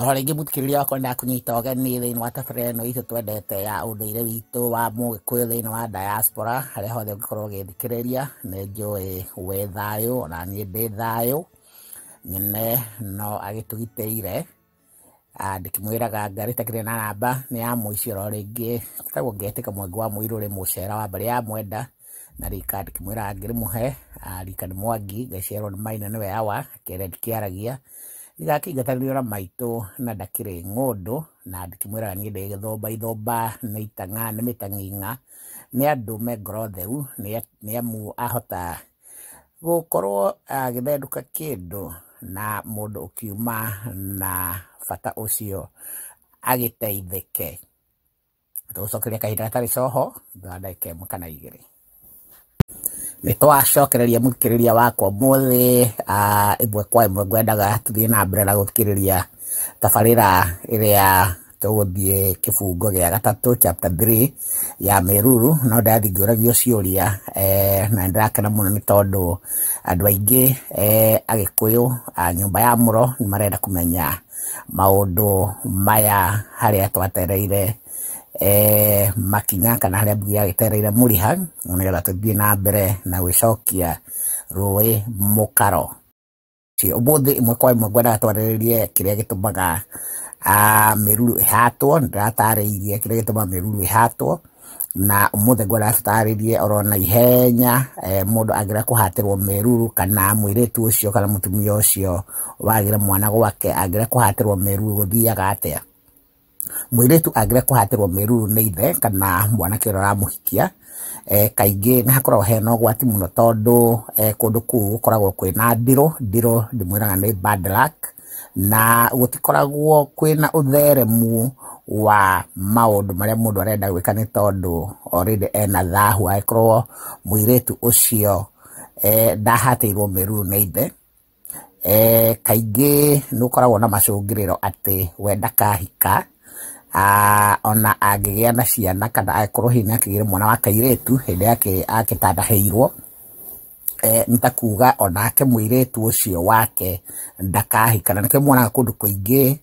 Oro rĩngĩ mũthikĩrĩria wakwa, nĩndakũnyita ũgeni thĩinĩ wa tabarĩra ĩno itũ twendete ya ũndũire witũ wa Mũgĩkũyũ thĩinĩ wa diaspora, harĩa hothe ũngĩkorwo ũgĩthikĩrĩria. Nĩ njũĩ wĩ thayũ, ona niĩ ndĩ thayũ, nyene no agĩtũgitĩire. Ndĩkĩmwĩraga ngari ĩtakĩrĩ na namba nĩ ya mũici. Oro rĩngĩ tagwo ngetĩka Mwangi wa Mũirũrĩ, mũcera wa mbarĩ ya Mwenda, na rika ndĩkĩmwĩraga ngĩrĩmũhe rika nĩ Mwangi ngaciarwo nĩ Maina, nĩwe awa kĩrĩa ndikĩaragia ndigakĩingatanĩrio na maitũ na ndakĩrĩ ng'ũndũ, na ndĩkĩmwĩraga niĩ ndĩ gĩthũmba ithũmba nĩ itang'a nĩ mĩtang'ing'a, nĩ andũ me ngoro theru, nĩ amu ahota gũkorwo agĩthendũka kĩndũ na mũndũ ũkiuma na bata ũcio agĩteithĩke. Tũgũcokeria kahinda gatarĩ coho thutha wa ndagĩka 1 kana 2. Nĩ twacokereria mũthikĩrĩria wakwa ũmũthĩ, ĩmwe kwa ĩmwe ngwendaga tũthiĩ na mbere na gũthikĩrĩria tabarĩra ĩrĩa tũgũthiĩ kĩbungo gĩa gatatũ, chapter 3 ya Mĩruru. No ndathi ngĩũragio ciũria, na nĩndĩrakena mũno nĩ tondũ andũ aingĩ, Agĩkũyũ a nyũmba ya mũro, nĩ marenda kũmenya maũndũ maya, harĩa twatereire makinya kana harĩa mbugi yagĩtereire mũriha, nĩgetha tũthiĩ na mbere na gwĩcokia rũĩ mũkaro. Ũmũthĩ ĩmwe kwa ĩmwe ngwendaga twarĩrĩrie kĩrĩa gĩtũmaga mĩruru ĩhatwo. Nĩndĩratarĩirie kĩrĩa gĩtũmaga mĩruru ĩhatwo, na ũmũthĩ ngwendaga tũtarĩrie oro na ihenya, mũndũ angĩrega kũhatĩrwo mĩruru, kana mũirĩtu ũcio kana mũtumia ũcio wagĩre mwana gwake angĩrega kũhatĩrwo mĩruru, gũthiaga atĩa? Mũirĩtu angĩrega kũhatĩrwo mĩruru nĩ ithe kana mwanake ũrĩa ũramũhikia, kaingĩ nĩ hakoragwo hena ũgwati mũno, tondũ kũndũ kũu gũkoragwo kwĩna ndirũ. Ndirũ ndĩmwĩraga nĩ bad luck, na gũtikoragwo kwĩna ũtheremu wa maũndũ marĩa mũndũ arenda gwĩka, nĩ tondũ already ena thahu angĩkorwo mũirĩtu ũcio ndahatĩirwo mĩruru nĩ ithe. Kaingĩ nĩ ũkoragwo na macũngĩrĩro atĩ we ndakahika, ona angĩgĩa na ciana, kana angĩkorwo hihi nĩ akĩgĩire mwana wa kairĩtu hĩndĩ akĩtandahĩirwo, nĩ ta kuga onake mũirĩtu ũcio wake ndakahika. Na nĩkĩo muonaga kũndũ kũingĩ,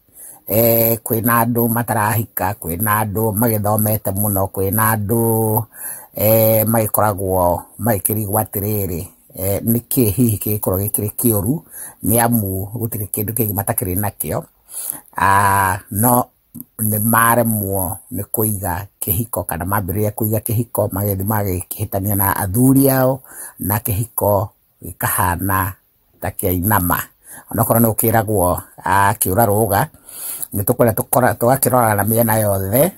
kwĩna andũ matarahika, kwĩna andũ magĩthomete mũno, kwĩna andũ magĩkoragwo magĩkĩrigwo atĩrĩrĩ, nĩkĩ hihi kĩngĩkorwo gĩkĩrĩ kĩũru, nĩ amu gũtirĩ kĩndũ kĩngĩ matakĩrĩ nakĩo, no nĩ maremwo nĩ kũiga kĩhiko, kana mambĩrĩria kũiga kĩhiko magĩthiĩ magĩkĩhĩtania na athuri ao, na kĩhiko gĩkahana ta kĩainama, onokorwo nĩ ũkĩragwo kĩũra rũga. Nĩ tũkwenda tũgakĩrora na mĩena yothe,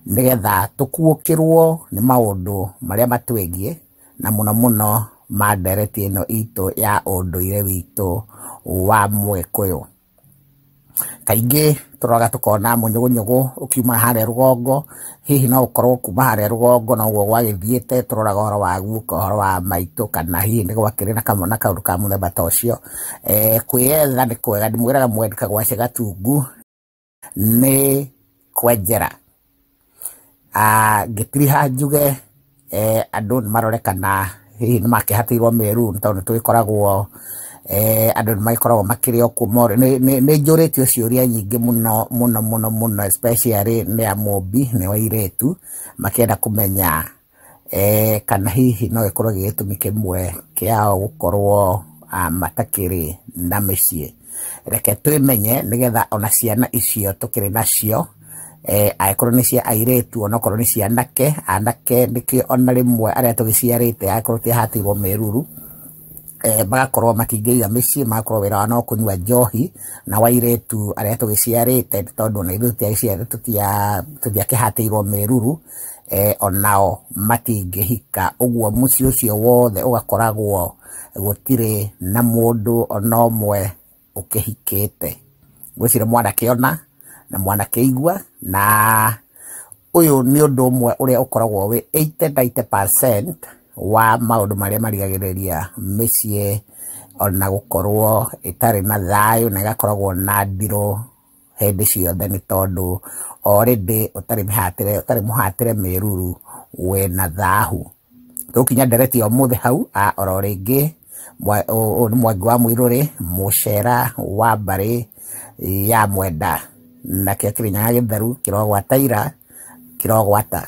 nĩgetha tũkuũkĩrwo nĩ maũndũ marĩa matwĩgiĩ, na mũno mũno ma ndereti ĩno itũ ya ũndũire witũ wa Mũgĩkũyũ. Kaingĩ tũroraga tũkona mũnyũgũnyũgũ ũkiuma harĩa rũgongo, hihi no ũkorwo kuma harĩa rũgongo noguo gwagĩthiĩte. Tũroraga ũhoro wa guka, ũhoro wa maitũ, kana hihi nĩ gwakĩrĩ na kamwe na kaũndũ ka mũthemba ta ũcio. Kwĩyetha nĩ kwega, ndĩmwĩraga mwendi kagwace gatungu nĩ kwenjera. Ngĩtiriha njuge, andũ nĩ marore kana hihi nĩ makĩhatĩirwo mĩruru, nĩ tondũ nĩ tũgĩkoragwo, andũ nĩ magĩkoragwo makĩrĩ o kuo. Nĩ njũrĩtio ciũria nyingĩ mũno mũno mũno mũno, especially nĩ amũmbi nĩ airĩtu makĩenda kũmenya, kana hihi no gĩkorwo gĩ gĩtũmi kĩmwe kĩao gũkorwo matakĩrĩ na mĩciĩ. Reke twĩmenye, nĩgetha ona ciana icio tũkĩrĩ nacio, angĩkorwo nĩ cia airĩtu, onokorwo nĩ cia anake, anake nĩkĩo ona rĩmwe arĩa tũgĩciarĩte, angĩkorwo tiahatĩirwo mĩruru, magakorwo matingĩiga mĩciĩ, magakorwo wĩra wao no kũnyua njohi. Na wairĩtu arĩa tũgĩciarĩte, tondũ ona ithuĩ tũtiakĩhatĩirwo mĩruru, onao matingĩhika. Ũguo mũciĩ ũcio wothe ũgakoragwo gũtirĩ na mũndũ ona ũmwe ũkĩhikĩte. Ngwĩciria mwanake ona na mwanake igua, na ũyũ nĩ ũndũ ũmwe ũrĩa ũkoragwo wĩ 80-90% wa maũndũ marĩa marigagĩrĩria mĩciĩ ona gũkorwo ĩtarĩ na thayũ, na ĩgakoragwo na ndirũ hĩndĩ ciothe, nĩ tondũ already ũtarĩ mũhatĩre mĩruru wĩna thahu. Tũgũkinya ndereti ya ũmũthĩ hau. Oro rĩngĩ ũyũ nĩ Mwangi wa Mũirũrĩ, mũcera wa mbarĩ. Ya mwenda nakĩo Kĩrĩnyaga gĩtheru kĩrogwata ira kĩrogwata.